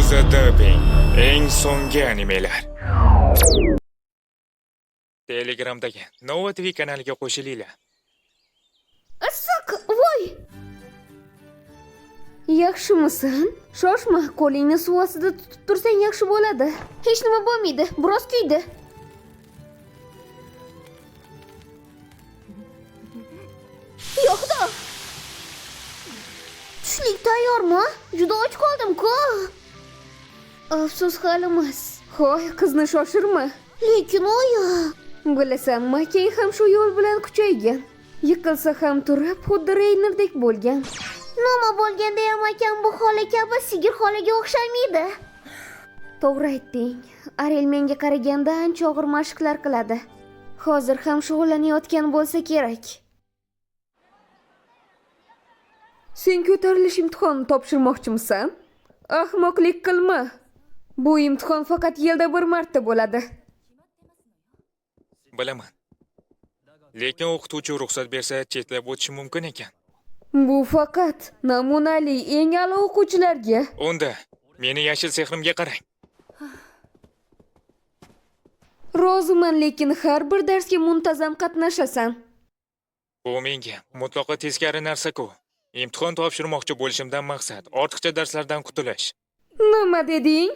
Meduza Dubbing. Eng so'nggi animelar. Telegramdagi Nova TV kanaliga qo'shilinglar. Issiq, voy! Yaxshimisan? Shoshma, qo'lingni suv ostida tutib tursang yaxshi bo'ladi. Hech nima bo'lmaydi, biroz kuydi. Yo xudo! Tushlik tayyormi? Juda och qoldim-ku. Afsus, hali emas. Hoy, qizni shoshirma. Lekin oyi, bilasanmi, Makey ham shu yo'l bilan kuchaygan. Yiqilsa ham turib, xuddi Reynerdek bo'lgan. Nima bo'lganda ham akam bu xola kabi sigir xolaga o'xshamaydi. To'g'ri aytding. Arel menga qaraganda ancha og'ir mashqlar qiladi. Hozir ham shug'ullanayotgan bo'lsa kerak. Sen ko'tarilish imtihonini topshirmoqchimisan? Ahmoqlik qilma. Bu imtihon faqat yilda bir marta bo'ladi. Bilaman. Lekin o'qituvchi ruxsat bersa chetlab o'tish mumkin ekan. Bu faqat namunali eng a'lo o'quvchilarga. Unda meni yashil sehrimga qarang. Roziman, lekin har bir darsga muntazam qatnashasan. Bu menga mutlaqo teskari narsa-ku. Imtihon topshirmoqchi bo'lishimdan maqsad ortiqcha darslardan qutulish. Nima deding?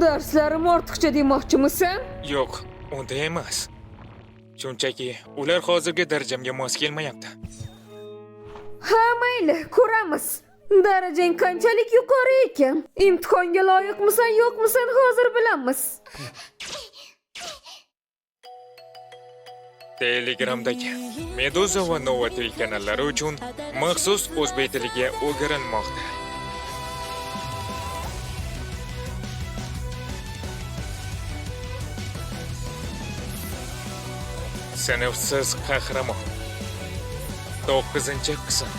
Darslarim ortiqcha demoqchimisan? Yo'q, unday emas. Shunchaki ular hozirgi darajamga mos kelmayapti. Ha, mayli, ko'ramiz. Darajang qanchalik yuqori ekan? Imtihonga loyiqmisan, yo'qmisan hozir bilamiz. Telegramdagi Meduza va Nova TV kanallari uchun maxsus o'zbek tiliga o'girilmoqda. Sinfsiz qahramon. 9-qism.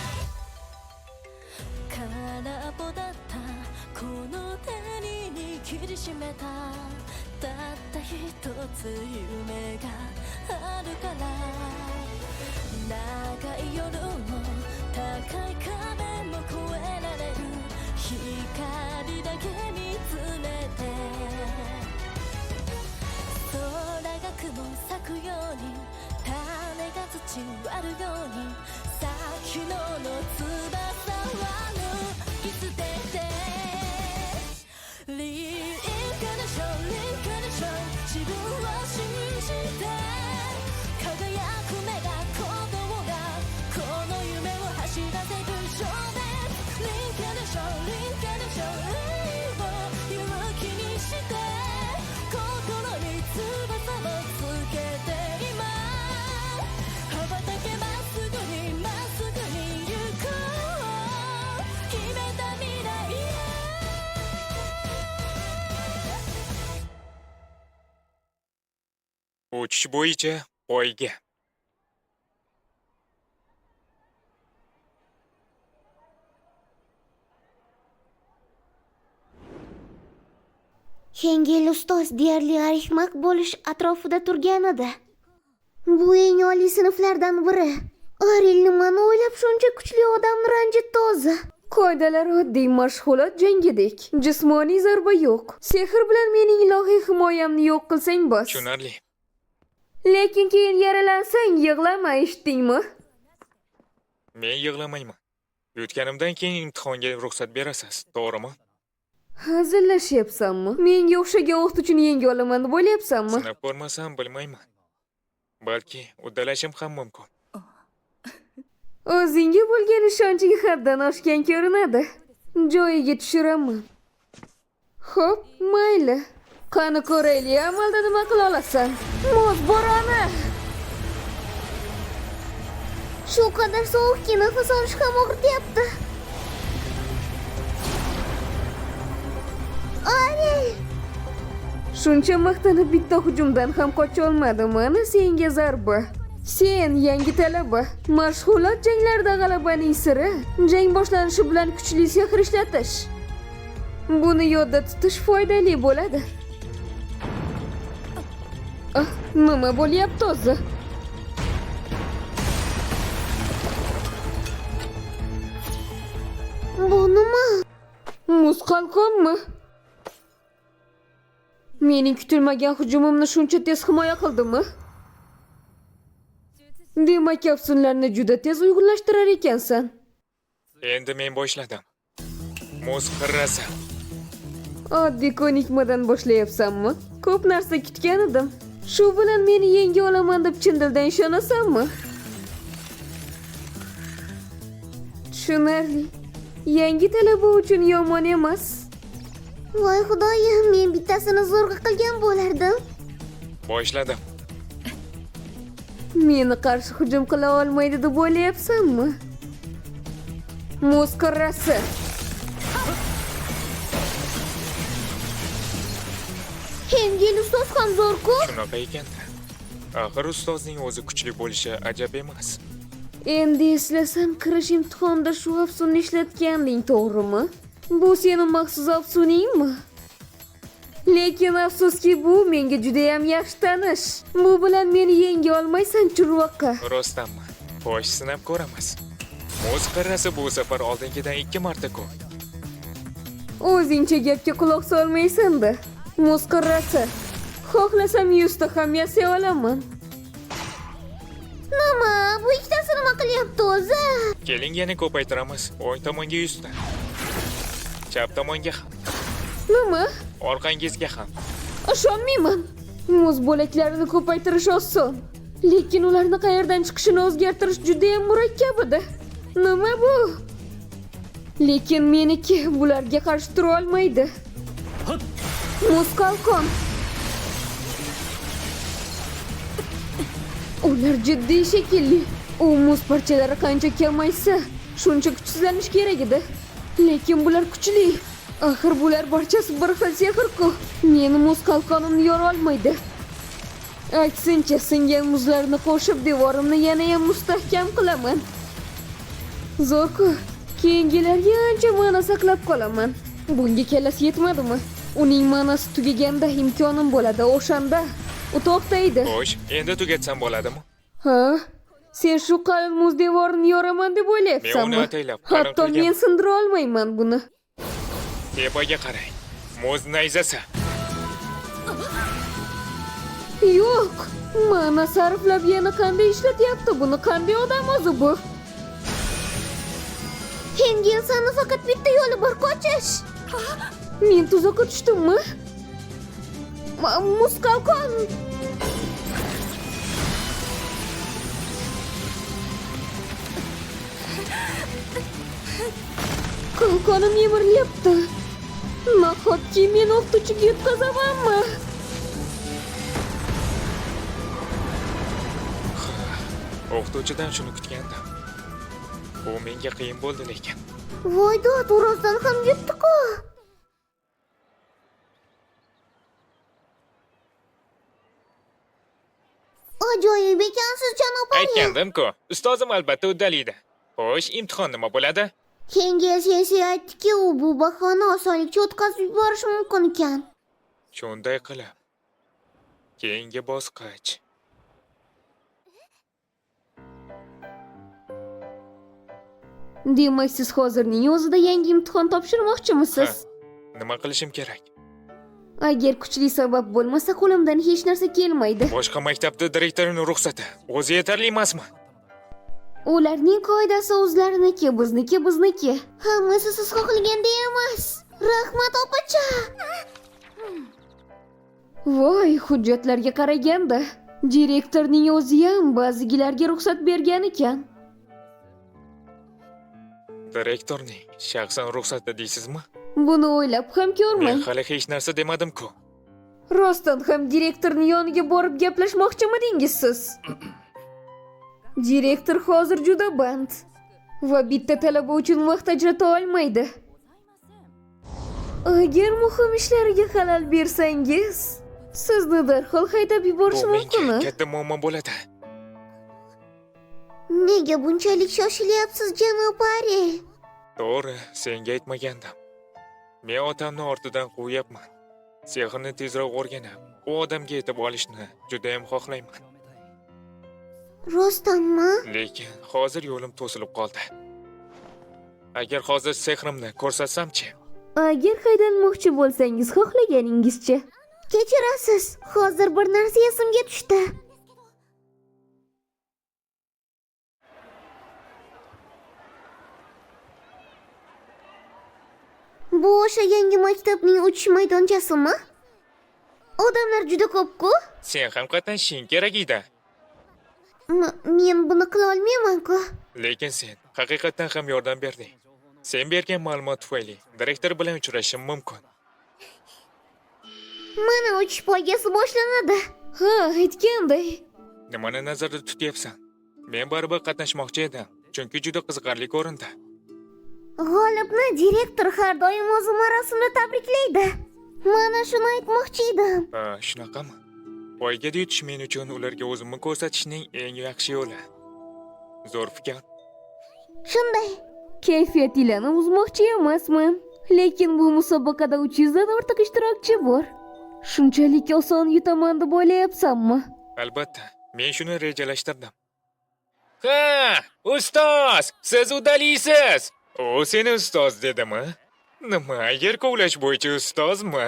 Uchish bo'yicha poyga. Hengel ustoz deyarli arixmaq bo'lish atrofida turgan edi. Bu eng oliy sinflardan biri. Arel nimani o'ylab shuncha kuchli odamni ranjitdi o'zi? Qoidalar oddiy mashg'ulot jangidek. Jismoniy zarba yo'q. Sehr bilan mening ilohiy himoyamni yo'q qilsang bas. Tushunarli. Lekin keyin yaralansang yig'lama, eshitdingmi? Men yig'lamayman. Yutganimdan keyin imtihonga ruxsat berasiz, to'g'rimi? Hazillashyapsanmi? Menga o'xshagan o'qituvchini yenga olaman deb o'ylayapsanmi? Sinab ko'rmasam bilmayman. Balki uddalashim ham mumkin. O'zingga bo'lgan ishonching haddan oshgan ko'rinadi. Joyiga tushiraman. Xo'p, mayli. Qani ko'raylik, amalda nima qila olasan? Muz bo'roni! Shu qadar sovuqki, nafas olish ham og'rityapti. Arel! Shuncha maqtanib bitta hujumdan ham qocha olmadim. Mana senga zarba. Sen yangi talaba. Mashg'ulot janglarida g'alabaning siri jang boshlanishi bilan kuchli sehr ishlatish. Buni yodda tutish foydali bo'ladi. Ah, nima bo'lyapti o'zi? Bu nima? Muz qalqonmi? Mening kutilmagan hujumimni shuncha tez himoya qildimi? Demak, afsunlarni juda tez uyg'unlashtirar ekansan. Endi men boshladim. Muz qirrasi. Oddiy ko'nikmadan boshlayapsanmi? Ko'p narsa kutgan edim. Shu bilan meni yenga olaman deb chin dildan ishonasanmi? Tushunarli. Yangi talaba uchun yomon emas. Voy xudoyim, men bittasini zo'rg'a qilgan bo'lardim. Boshladim. Meni qarshi hujum qila olmaydi deb o'ylayapsanmi? Muz qirrasi. Hengel ustoz ham zo'r-ku. Shunaqa ekanda. Axir ustozning o'zi kuchli bo'lishi ajab emas. Endi eslasam, kirish imtihonida shu afsunni ishlatganding, to'g'rimi? Bu seni maxsus afsuningmi? Lekin afsuski bu menga judayam yaxshi tanish. Bu bilan meni yenga olmaysan, churvoqqa. Rostdanmi? Xo'sh, sinab ko'ramiz. Muz qirrasi bu safar oldingidan 2 marta ko'p. O'zingcha gapga quloq solmaysan-da. Muz qirrasi. Xohlasam 100 ta ham yasay olaman. Nima? Bu ikkitasi nima qilyapti o'zi? Keling, yana ko'paytiramiz. O'ng tomonga 100 ta. Chap tomonga ham. Nima? Orqangizga ham. Ishonmayman. Muz bo'laklarini ko'paytirish oson. Lekin ularni qayerdan chiqishini o'zgartirish juda ham murakkab edi. Nima bu? Lekin meniki bularga qarshi tura olmaydi. Muz qalqon. Ular jiddiy shekilli. U muz parchalari qancha kamaysa, shuncha kuchsizlanish kerak edi. Lekin bular kuchli. Axir bular barchasi bir xil sehr-ku. Meni muz qalqonimni yora olmaydi. Aksincha, singan muzlarni qo'shib devorimni yanayam mustahkam qilaman. Zo'r-ku. Keyingilarga ancha ma'no saqlab qolaman. Bunga kallasi yetmadimi? Uning ma'nosi tugaganda imkonim bo'ladi, o'shanda u to'xtaydi. Xo'sh, endi tugatsam bo'ladimi? Ha? Sen shu qalin muz devorini yoraman deb o'ylayapsanmi? Men uni ataylab qalin Hatto qilganman. men sindira olmayman buni. Tepaga qarang. Muz nayzasi. Yo'q. Ma'no sarflab yana qanday ishlatyapti buni? Qanday odam o'zi bu? Hengel sani faqat bitta yo'li bor, qochish. Men tuzoqqa tushdimmi? Muz qalqon. Qalqonim yemirilyapti. Nahotki men o'qituvchiga yutqazamanmi? O'qituvchidan shuni kutgandim. Bu menga qiyin bo'ldi lekin. Voy dod, u rostdan ham yutdi-ku. Ajoyib ekansiz, janob Ari. Aytgandim-ku, ustozim albatta uddalaydi. Xo'sh, imtihon nima bo'ladi? Hengel sensei aytdiki, u bu bahoni osonlikcha o'tkazib yuborish mumkin ekan. Shunday qilib, keyingi bosqich. Demak, siz hozirning o'zida yangi imtihon topshirmoqchimisiz? Ha, nima qilishim kerak? Agar kuchli sabab bo'lmasa, qo'limdan hech narsa kelmaydi. Boshqa maktabda direktorning ruxsati o'zi yetarli emasmi? Ularning qoidasi o'zlariniki, bizniki bizniki. Hammasi siz xohlaganday emas. Rahmat, opacha. Voy, hujjatlarga qaraganda, direktorning o'zi ham ba'zilarga ruxsat bergan ekan. Direktorning shaxsan ruxsati deysizmi? Buni o'ylab ham ko'rmang. Men hali hech narsa demadim-ku. Rostdan ham direktorning yoniga borib gaplashmoqchimidingiz siz? Direktor hozir juda band va bitta talaba uchun vaqt ajrata olmaydi. Agar muhim ishlariga xalal bersangiz, sizni darhol haydab yuborish Bu menga mumkin. katta muammo bo'ladi. Nega bunchalik shoshilyapsiz, janob Ari? To'g'ri, senga aytmagandim. Men otamni ortidan quvayapman. Sehrni tezroq o'rganib, u odamga yetib olishni juda ham xohlayman. Rostdanmi? Lekin hozir yo'lim to'silib qoldi. Agar hozir sehrimni ko'rsatsamchi? Agar haydalmoqchi bo'lsangiz, xohlaganingizcha. Kechirasiz, hozir bir narsa esimga tushdi. Bu o'sha yangi maktabning uchish maydonchasimi? Odamlar juda ko'p-ku. Sen ham qatnashishing kerak edi. Men buni qila olmayman-ku. Lekin sen haqiqatdan ham yordam berding. Sen bergan ma'lumot tufayli direktor bilan uchrashishim mumkin. Mana uchish poygasi boshlanadi. Ha, aytganday. Nimani nazarda tutyapsan? Men baribir qatnashmoqchi edim, chunki juda qiziqarli ko'rindi. G'olibni direktor har doim o'zi marosimda tabriklaydi. Mana shuni aytmoqchi edim. Ha, shunaqami? Poygada yutish men uchun ularga o'zimni ko'rsatishning eng yaxshi yo'li. Zo'r fikr. Shunday. Kayfiyatinglarni buzmoqchi emasman. Lekin bu musobaqada 300 dan ortiq ishtirokchi bor. Shunchalik oson yutaman deb o'ylayapsanmi? Albatta, men shuni rejalashtirdim. Ha, ustoz, siz udaliysiz. U seni ustoz dedimi? Nima, yer kovlash bo'yicha ustozmi?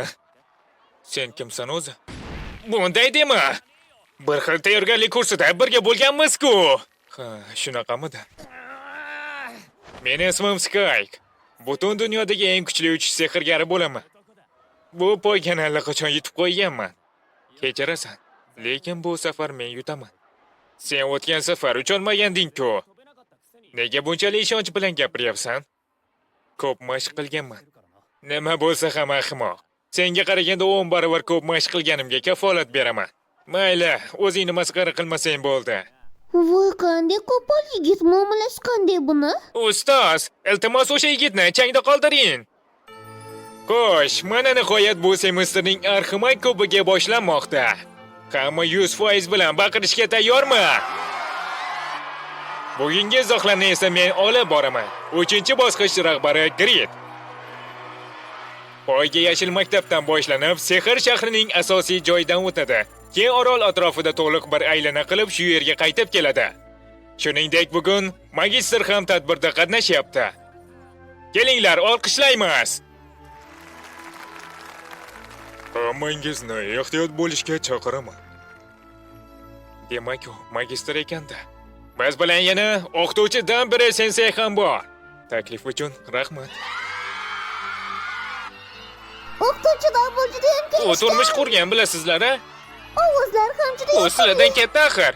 Sen kimsan o'zi? Bunday dema. Bir xil tayyorgarlik kursida birga bo'lganmiz-ku. Ha, shunaqamidi? Meni ismim Skyke. Butun dunyodagi eng kuchli uchish sehrgari bo'laman. Bu poygani allaqachon yutib qo'yganman. Kechirasan, lekin bu safar men yutaman. Sen o'tgan safar ucholmaganding-ku. Nega bunchalik ishonch bilan gapiryapsan? Ko'p mashq qilganman. Nima bo'lsa ham ahmoq. Senga qaraganda 10 barobar ko'p mashq qilganimga kafolat beraman. Mayli, o'zingni masxara qilmasang bo'ldi. Voy, qanday qo'pol yigit, muomalasi qanday buni? Ustoz, iltimos o'sha yigitni changda qoldiring. Xo'sh, mana nihoyat bu semestrning Arximag kubogi boshlanmoqda. Hamma 100% bilan baqirishga tayyormi? Bugungi izohlarni esa men olib boraman. 3-bosqich rahbari Grid. Poyga yashil maktabdan boshlanib, sehr shahrining asosiy joyidan o'tadi. Keyin orol atrofida to'liq bir aylana qilib shu yerga qaytib keladi. Shuningdek, bugun magistr ham tadbirda qatnashyapti. Kelinglar, olqishlaymiz. Hammangizni ehtiyot bo'lishga chaqiraman. Demak, u magistr ekanda. Biz bilan yana o'qituvchi Dambere sensey ham bor. Taklif uchun rahmat. O'qituvchi Dabul juda ham U kelishgan. turmush qurgan bilasizlar, a? Ovozlari ham juda U sizlardan katta axir.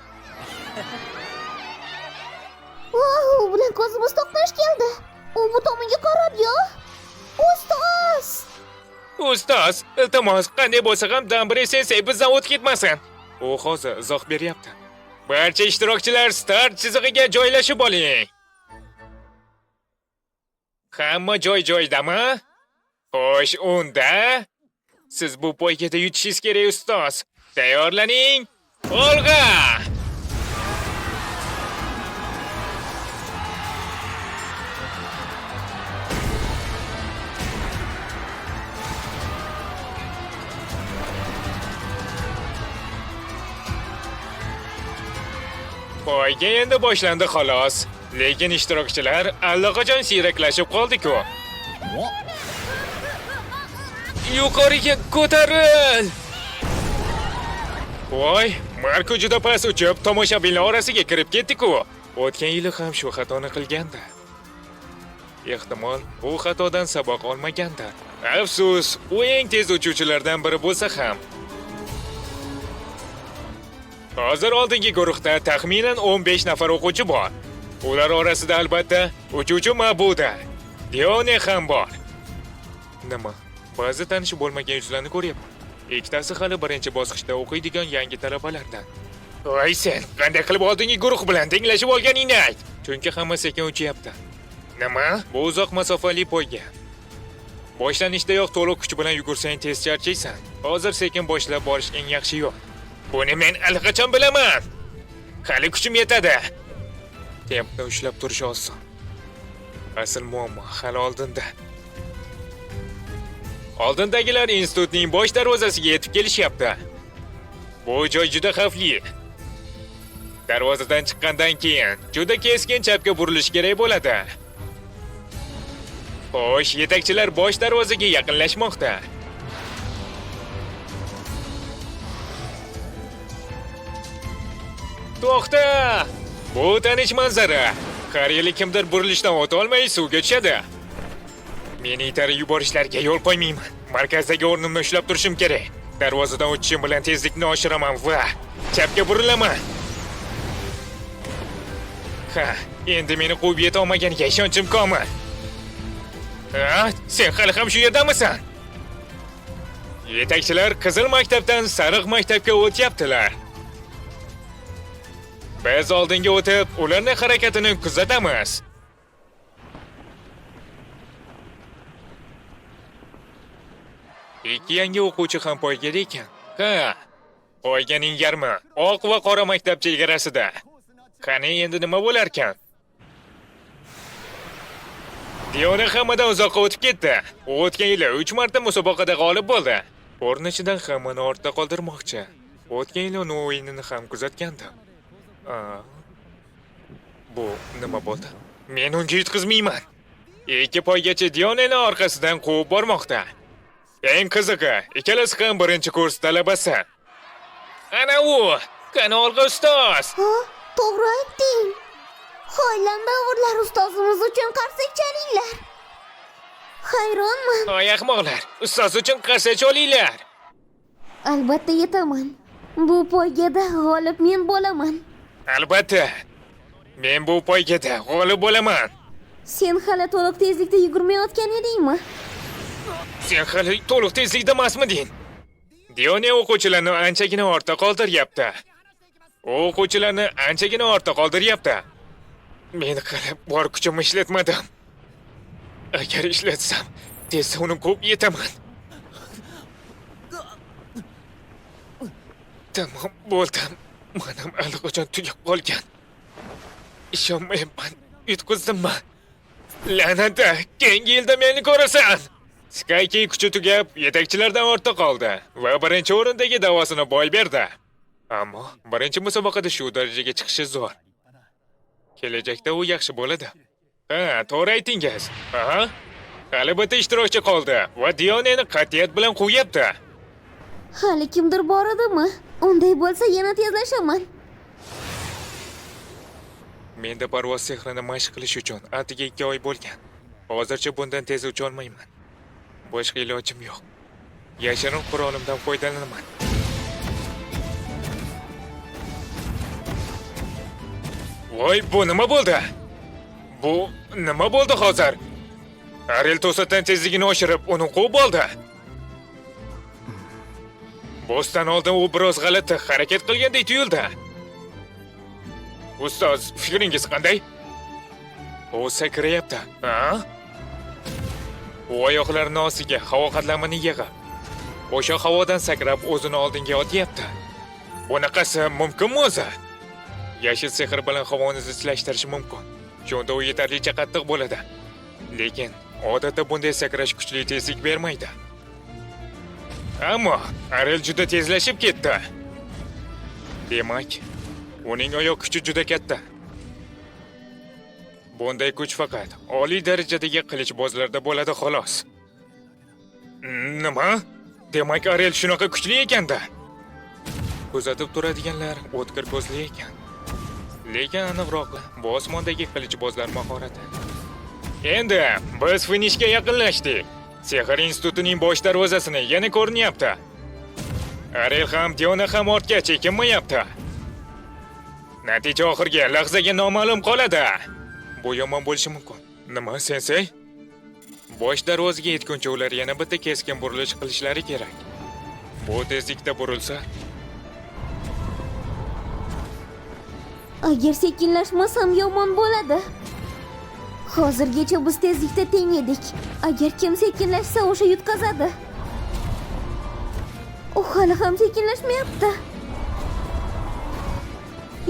Voh, u bilan ko'zimiz to'qnash keldi. U bu tomonga qarab-ya. Ustoz! Ustoz, iltimos, qanday bo'lsa ham Dambere sensey bizdan o'tib ketmasin. U hozir izoh beryapti. Barcha ishtirokchilar start chizig'iga joylashib oling. Hamma joy-joyidami? Xo'sh, unda siz bu poygada yutishingiz kerak, ustoz. Tayyorlaning. Olg'a! Poyga endi boshlandi xolos. Lekin ishtirokchilar allaqachon siyraklashib qoldi-ku. Yuqoriga ko'taril! Voy, Marko juda past uchib, tomoshabinlar orasiga kirib ketdi-ku. O'tgan yili ham shu xatoni qilgandi. Ehtimol, u xatodan saboq olmagandir. Afsus, u eng tez uchuvchilardan biri bo'lsa ham. Hozir oldingi guruhda taxminan 15 nafar o'quvchi bor. Ular orasida albatta uchuvchi Mabuda, Dione ham bor. Nima? Ba'zi tanishi bo'lmagan yuzlarni ko'ryapman. Ikkitasi hali birinchi bosqichda o'qiydigan yangi talabalardan. Voy sen, qanday qilib oldingi guruh bilan tenglashib olganingni ayt. Chunki hamma sekin uchyapti. Nima? Bu uzoq masofali poyga. Boshlanishidayoq to'liq kuch bilan yugursang tez charchaysan. Hozir sekin boshlab borish eng yaxshi yo'l. Buni men allaqachon bilaman. Hali kuchim yetadi. Tempni ushlab turish oson. Asl muammo hali oldinda. Oldindagilar institutning bosh darvozasiga yetib kelishyapti. Bu joy juda xavfli. Darvozadan chiqqandan keyin juda keskin chapga burilish kerak bo'ladi. Xo'sh, yetakchilar bosh darvozaga yaqinlashmoqda. To'xta! Bu tanish manzara. Har yili kimdir burilishdan o'ta olmay suvga tushadi. Meni itarib yuborishlariga yo'l qo'ymayman. Markazdagi o'rnimni ushlab turishim kerak. Darvozadan o'tishim bilan tezlikni oshiraman va chapga burilaman. Ha, endi meni quvib yeta olmaganiga ishonchim komil. Ha, sen hali ham shu yerdamisan? Yetakchilar qizil maktabdan sariq maktabga o'tyaptilar. Biz oldinga o'tib, ularning harakatini kuzatamiz. Ikki yangi o'quvchi ham poygada ekan. Ha, poyganing yarmi oq va qora maktab chegarasida. Qani endi nima bo'larkan? Diona hammadan uzoqqa o'tib ketdi. U o'tgan yili 3 marta musobaqada g'olib bo'ldi. Ko'rinishidan hammani ortda qoldirmoqchi. O'tgan yili uni o'yinini ham kuzatgandim. Bu nima bo'ldi? Men unga yutqizmayman. Ikki poygachi Dionani orqasidan quvib bormoqda. Eng qizig'i, ikkalasi ham birinchi kurs talabasi. Ana u, qani olg'a ustoz. Ha, to'g'ri aytding. Hoylandavurlar ustozimiz uchun qarsak chalinglar. Hayronman. Oy ahmoqlar, ustoz uchun qarsak chalinglar. Albatta yetaman. Bu poygada g'olib men bo'laman. Albatta. Men bu poygada g'olib bo'laman. Sen hali to'liq tezlikda yugurmayotgan edingmi? Sen hali to'liq tezlikda emasmiding? Dione o'quvchilarni anchagina ortda qoldiryapti. U o'quvchilarni anchagina ortda qoldiryapti. Men hali bor kuchimni ishlatmadim. Agar ishlatsam, tezda uni quvib yetaman. Tamom bo'ldim. Manam allaqachon tugab qolgan. Ishonmayapman. Yutqizdimmi? La'nati, keyingi yilda meni ko'rasan. Skyki kuchi tugab, yetakchilardan ortda qoldi va birinchi o'rindagi da'vosini boy berdi. Ammo birinchi musobaqada shu darajaga chiqishi zo'r. Kelajakda u yaxshi bo'ladi. Ha, to'g'ri aytingiz. Aha. Hali bitta ishtirokchi qoldi va Dioneni qat'iyat bilan quvyapti. Hali kimdir bor edimi? Unday bo'lsa yana tezlashaman. Menda parvoz sehrini mashq qilish uchun atigi 2 oy bo'lgan. Hozircha bundan tez ucha olmayman. Boshqa ilojim yo'q. Yashirin qurolimdan foydalanaman. Voy, bu nima bo'ldi? Bu nima bo'ldi hozir? Ariel to'satdan tezligini oshirib, uni quvib oldi. Bosdan oldin u biroz g'alati harakat qilgandek tuyuldi. Ustoz, fikringiz qanday? U sakrayapti. Ha? U oyoqlarini ostiga havo qatlamini yig'ib, o'sha havodan sakrab o'zini oldinga otyapti. Bunaqasi mumkinmi o'zi? Yashil sehr bilan havoni zichlashtirish mumkin. Shunda u yetarlicha qattiq bo'ladi. Lekin odatda bunday sakrash kuchli tezlik bermaydi. Ammo Ariel juda tezlashib ketdi. Demak, uning oyoq kuchi juda katta. Bunday kuch faqat oliy darajadagi qilichbozlarda bo'ladi xolos. Nima? Demak, Ariel shunaqa kuchli ekanda. Kuzatib turadiganlar o'tkir ko'zli ekan. Lekin aniqrog'i, bu osmondagi qilichbozlar mahorati. Endi biz finishga yaqinlashdik. Sehr institutining bosh darvozasini yana ko'rinyapti. Ariel ham, Diona ham ortga chekinmayapti. Natija oxirgi lahzaga noma'lum qoladi. Bu yomon bo'lishi mumkin. Nima, sensey? Bosh darvozaga yetguncha ular yana bitta keskin burilish qilishlari kerak. Bu tezlikda burilsa, Agar sekinlashmasam yomon bo'ladi. Hozirgacha biz tezlikda teng edik. Agar kim sekinlashsa, o'sha yutqazadi. U hali ham sekinlashmayapti.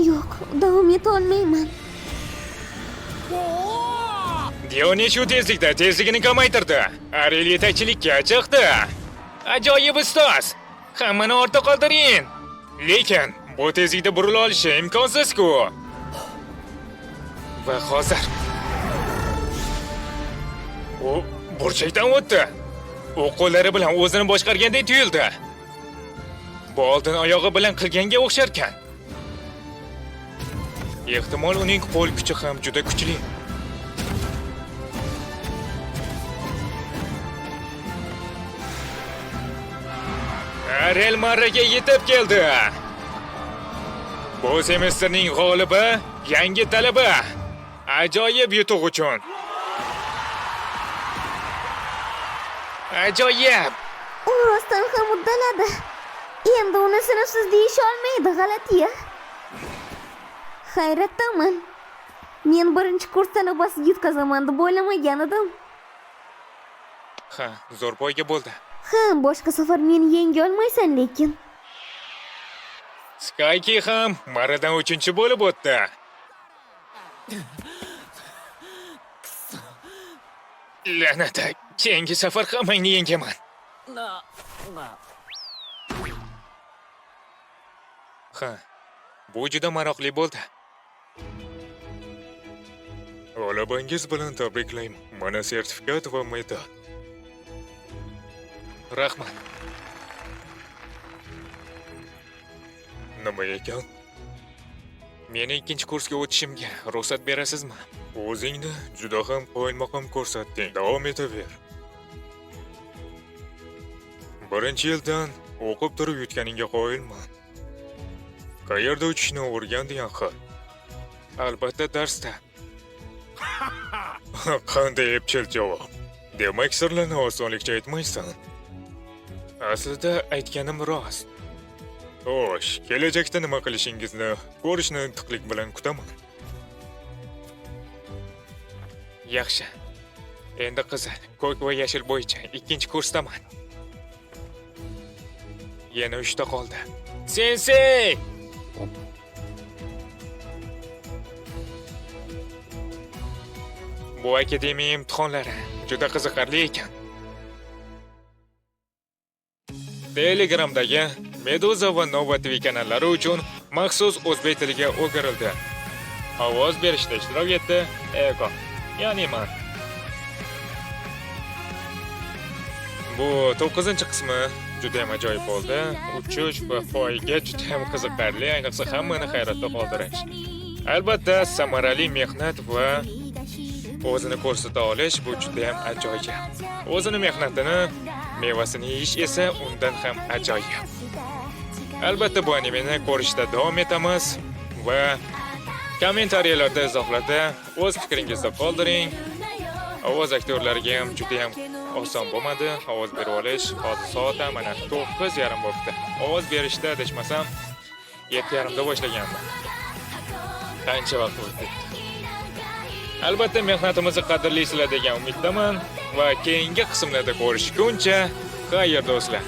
Yo'q, davom eta olmayman. Dione shu tezlikda tezligini kamaytirdi. Ariel yetakchilikka chiqdi. Ajoyib ustoz. Hammani ortda qoldiring. Lekin bu tezlikda burila olishi imkonsiz-ku. Va hozir U burchakdan o'tdi. U qo'llari bilan o'zini boshqargandek tuyuldi. Bu oldin oyog'i bilan qilganga o'xsharkan. Ehtimol uning qo'l kuchi ham juda kuchli. Ariel marraga yetib keldi. Bu semestrning g'olibi yangi talaba. Ajoyib yutuq uchun. Ajoyib. U rostdan ham uddaladi. Endi uni sinfsiz deyisha olmaydi, g'alati-ya. Hayratdaman. Men birinchi kurs talabasi yutqazaman deb o'ylamagan edim. Ha, zo'r poyga bo'ldi. Ha, boshqa safar meni yenga olmaysan lekin. Skyki ham marradan 3-chi bo'lib o'tdi. La'nat, keyingi safar hammangni yengaman. Ha, bu juda maroqli bo'ldi. G'alabangiz bilan tabriklayman. Mana sertifikat va medal. Rahmat. Nima ekan? Meni ikkinchi kursga o'tishimga ruxsat berasizmi? O'zingni juda ham qoyilmaqom ko'rsatding. Davom etaver. Birinchi yildan o'qib turib yutganingga qoyilman. Qayerda uchishni o'rganding axir? Albatta darsda. Qanday epchil javob. Demak, sirlarni osonlikcha aytmaysan. Aslida aytganim rost. Xo'sh, kelajakda nima qilishingizni ko'rishni intiqlik bilan kutaman. Yaxshi. Endi qizil, ko'k va yashil bo'yicha ikkinchi kursdaman. Yana 3 ta qoldi. Sensei! Bu akademiya imtihonlari juda qiziqarli ekan. Telegramdagi Meduza va Nova TV kanallari uchun maxsus o'zbek tiliga o'girildi. Ovoz berishda ishtirok etdi Ego, ya'ni man. Bu 9-qismi juda ham ajoyib bo'ldi. Uchish va poyga juda ham qiziqarli, ayniqsa hammani hayratda qoldirish. Albatta, samarali mehnat va o'zini ko'rsata olish bu juda ham ajoyib. O'zini mehnatini mevasini yeyish esa undan ham ajoyib. Albatta bu animeni ko'rishda davom etamiz va kommentariyalarda, izohlarda o'z fikringizni qoldiring. Ovoz aktyorlariga ham juda ham oson bo'lmadi ovoz berib olish. Hozir soat ham mana 9:30 bo'libdi. Ovoz berishda adashmasam 7:30da boshlagandim. Qancha vaqt o'tdi. Albatta mehnatimizni qadrlaysizlar degan umiddaman va keyingi qismlarda ko'rishguncha xayr do'stlar.